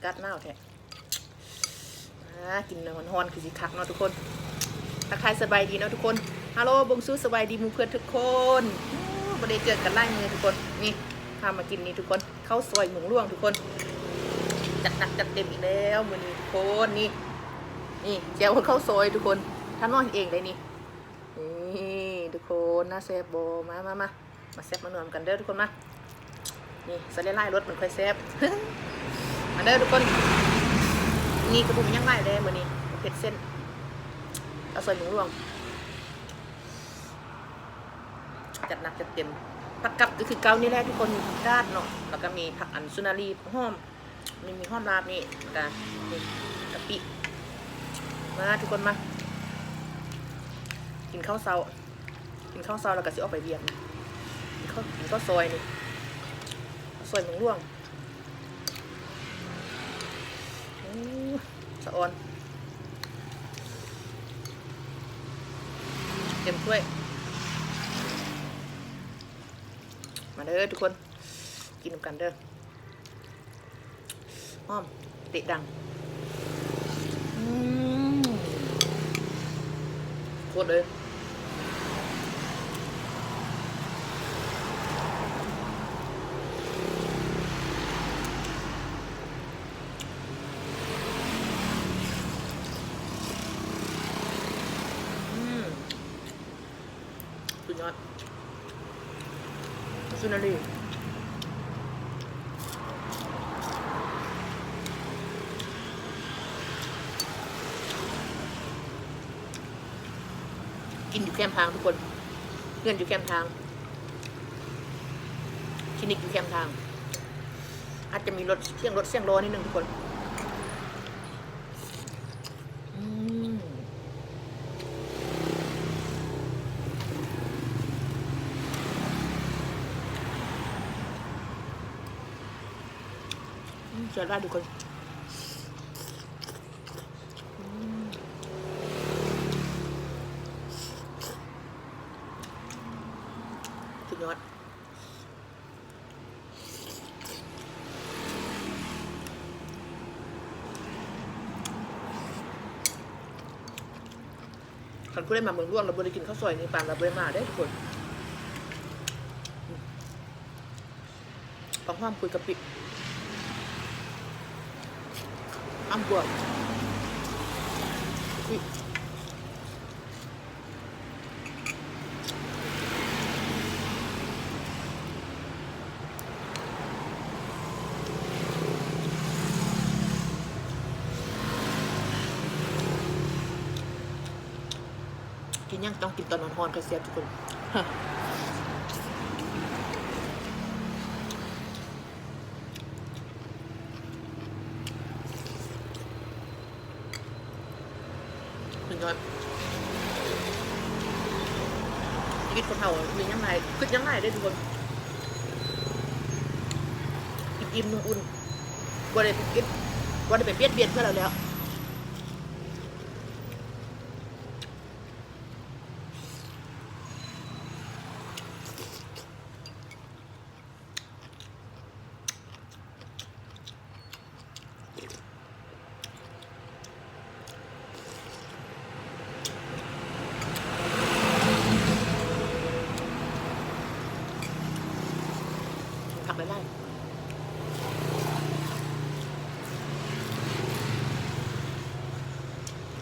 ກາດໜາວແທ້. ອາ ກິນຮ້ອນໆ ຄືຊິຄັກເນາະທຸກຄົນ. ທັກທາຍສະບາຍດີເນາະທຸກຄົນ. ຮາໂລ ບົງຊູ ສະບາຍດີໝູ່ເພື່ອນທຸກຄົນ. ໂອ້ ບໍ່ໄດ້ເຈີກັນຫຼາຍມື້ທຸກຄົນ. ນີ້ ພາມາກິນນີ້ທຸກຄົນ ເຂົ້າຊອຍເມືອງຫຼວງທຸກຄົນ. ຈັດໜັກຈັດເຕັມອີກແລ້ວມື້ນີ້ທຸກຄົນ. ນີ້ ນີ້ແຈ່ວເຂົ້າຊອຍທຸກຄົນ ທາງນ້ອຍເຮັດເອງເດ້ນີ້. ນີ້ທຸກຄົນ ໜ້າແຊບບໍ່? ມາ ມາ ມາ ມາແຊບມານວມກັນເດີທຸກຄົນມາ. ນີ້ໃສ່ຫຼາຍໆໂລດມັນຄ່ອຍແຊບ. ມາເດີທຸກຄົນ. ນີ້ກະບໍ່ມີຫຍັງຫຼາຍເດ້ມື້ນີ້ ເຮັດເສັ້ນເຂົ້າຊອຍເມືອງຫຼວງ ຈັດໜັກຈັດເຕັມ. ຜັກກັດກະຄືເກົ່ານີ້ແຫຼະທຸກຄົນ ມີຜັກກາດເນາະ ແລ້ວກະມີຜັກອັນສຸນາລີ ຜັກຫອມ ມີ ມີຫອມລາບນີ້ ແລ້ວກະ ນີ້ ກະປິ. ມາທຸກຄົນມາ ກິນເຂົ້າເຊົ້າ ກິນເຂົ້າເຊົ້າແລ້ວກະຊິອອກໄປວຽກ. ກິນເຂົ້າ ກິນເຂົ້າຊອຍນີ້ ເຂົ້າຊອຍເມືອງຫຼວງ. ໂອ້ ສະອອນ ເຕັມຖ້ວຍ. ມາເດີທຸກຄົນ ກິນນຳກັນເດີ. ຫອມເຕະດັງ. ອືມ ໂຄດເລີຍ. ອືມ ສຸດຍອດ ສຸນາລີ. ກິນຢູ່ແຄມທາງທຸກຄົນ ເຮືອນຢູ່ແຄມທາງ ຄລີນິກຢູ່ແຄມທາງ ອາດຈະມີລົດ ສຽງລົດສຽງລໍ້ນິດໜຶ່ງທຸກຄົນ. ອືມ ອືມ ແຊບຫຼາຍທຸກຄົນ. ອືມ ສຸດຍອດ. ຄັນຜູ້ໃດມາເມືອງຫຼວງແລ້ວບໍ່ໄດ້ກິນເຂົ້າຊອຍນີ້ ປານວ່າບໍ່ໄດ້ມາເດ້ທຸກຄົນ. ຜັກຫອມຄຸຍກະປິ ອ້ຳບົວ ກິນຫຍັງຕ້ອງກິນຕອນຮ້ອນໆ ຄ່ອຍແຊບທຸກຄົນ. ສຸດຍອດ ຊີວິດຄົນເຮົາມີຫຍັງຫຼາຍ ຄິດຫຍັງຫຼາຍເດ້ທຸກຄົນ. ກິນອີ່ມນຸ່ງອຸ່ນ ບໍ່ໄດ້ໄປຄິດ ບໍ່ໄດ້ໄປບຽດບຽນໃຜແລ້ວ. ກິນຜັກຫຼາຍ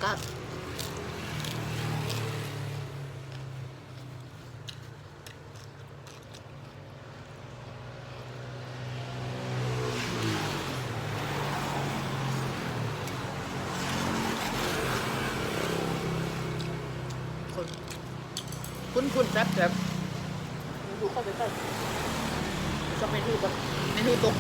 ໆ ກະ ຂຸ້ນໆ ແຊບໆ ເມນູເຂົ້າໄປໃກ້ ຊອກເມນູກ່ອນ ເມນູຕົກ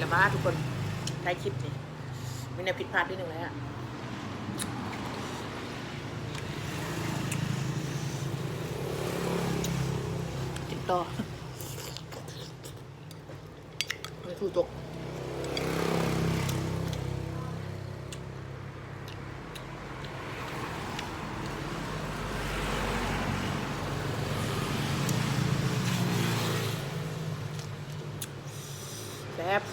ລະມາທຸກຄົນ ທ້າຍຄລິບນີ້ ມີແນວຜິດພາດນິດໜຶ່ງແລ້ວ ກິນຕໍ່ ເມນູຕົກ. ບໆ.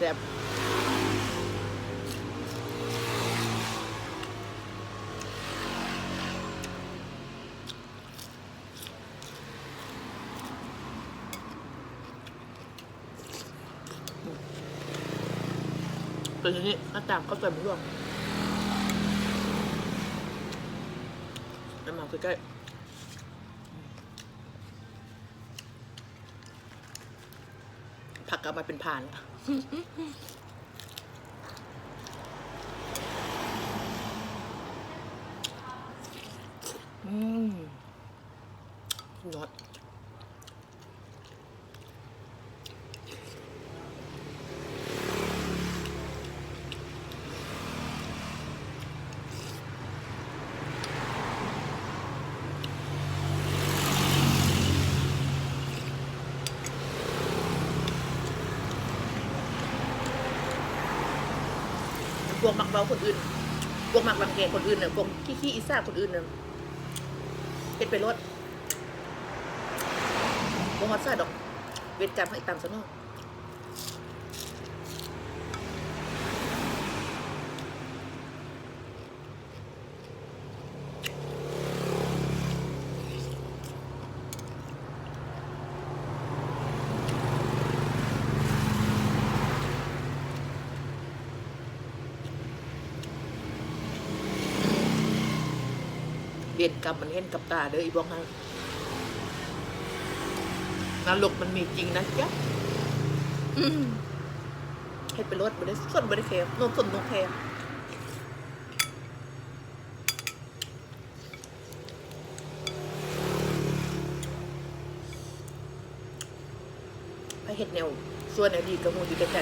ເປັນອັນນີ້ ໜ້າຕ່າງເຂົ້າໃສ່ໝາກມ່ວງ ເອົາມາໃກ້ໆ ຜັກກໍເອົາມາເປັນພານ ອືມ ຍອດ. ພວກມັກເວົ້າຄົນອື່ນ ພວກມັກລັງແກຄົນອື່ນນະ ພວກຂີ້ຂີ້ອິດສາຄົນອື່ນນະ ເຮັດໄປໂລດ. ບໍ່ຮອດໃສດອກ ເວນກຳໃຫ້ຕາມສະໜອງ. ເວນກຳມັນເຫັນກັບຕາເດີ ອີບອກຫັ້ນ ນະລົກມັນມີຈິງນະ ເຈັບ ອືມ ເຮັດໄປໂລດ ບໍ່ໄດ້ສົນ ບໍ່ໄດ້ແຄ ໂນສົນໂນແຄ. ໃຜເຮັດແນວຊົ່ວແນວດີກໍຮູ້ຢູ່ແຕ່ໃຈ.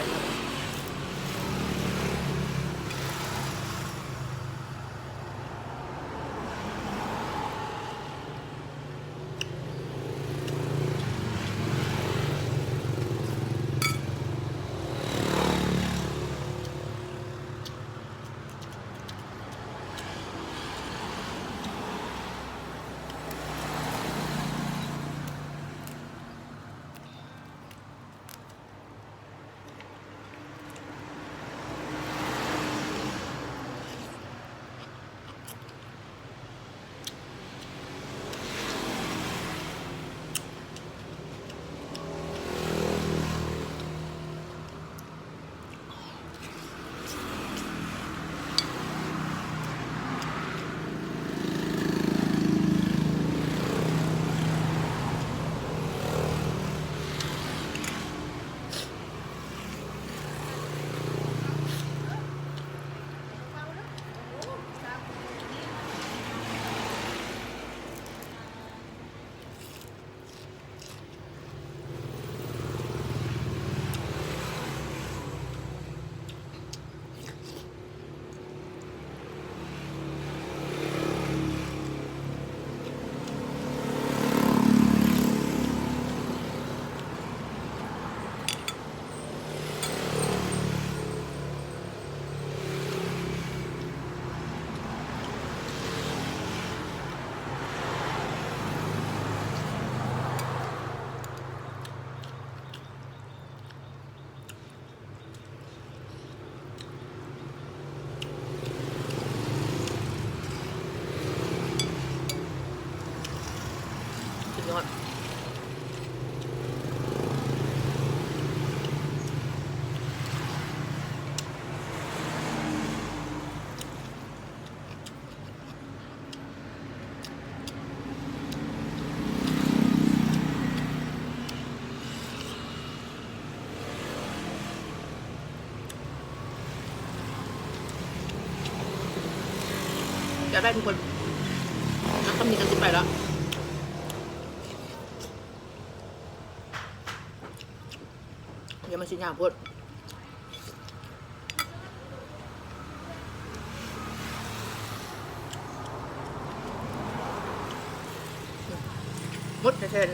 ສຸດຍອດ. ຢາກໄດ້ທຸກຄົນ ມາຄຳນີ້ກໍຊິໄປແລ້ວ ດຽວມັນຊິຍາວໂພດ. ໝົດແທ້ໆ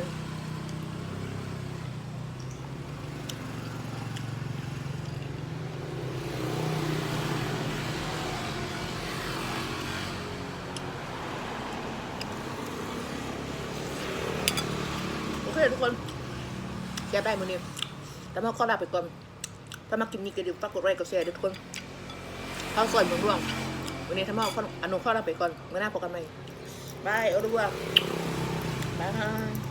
ໂອເຄທຸກຄົນ ແຊບໄດ້ມື້ນີ້ ແຕ່ມາຂໍລາໄປກ່ອນ. ຖ້າມັກຄລິບນີ້ກໍຢ່າລືມຝາກກົດໄລກົດແຊເດີ້ທຸກຄົນ. ເຂົ້າສວນເມືອງຫຼວງ ມື້ນີ້ຖ້າເມາ ອະນຸຂໍລາໄປກ່ອນ. ມື້ໜ້າພົບກັນໃໝ່. ບາຍ au revoir. ບາຍບາຍ.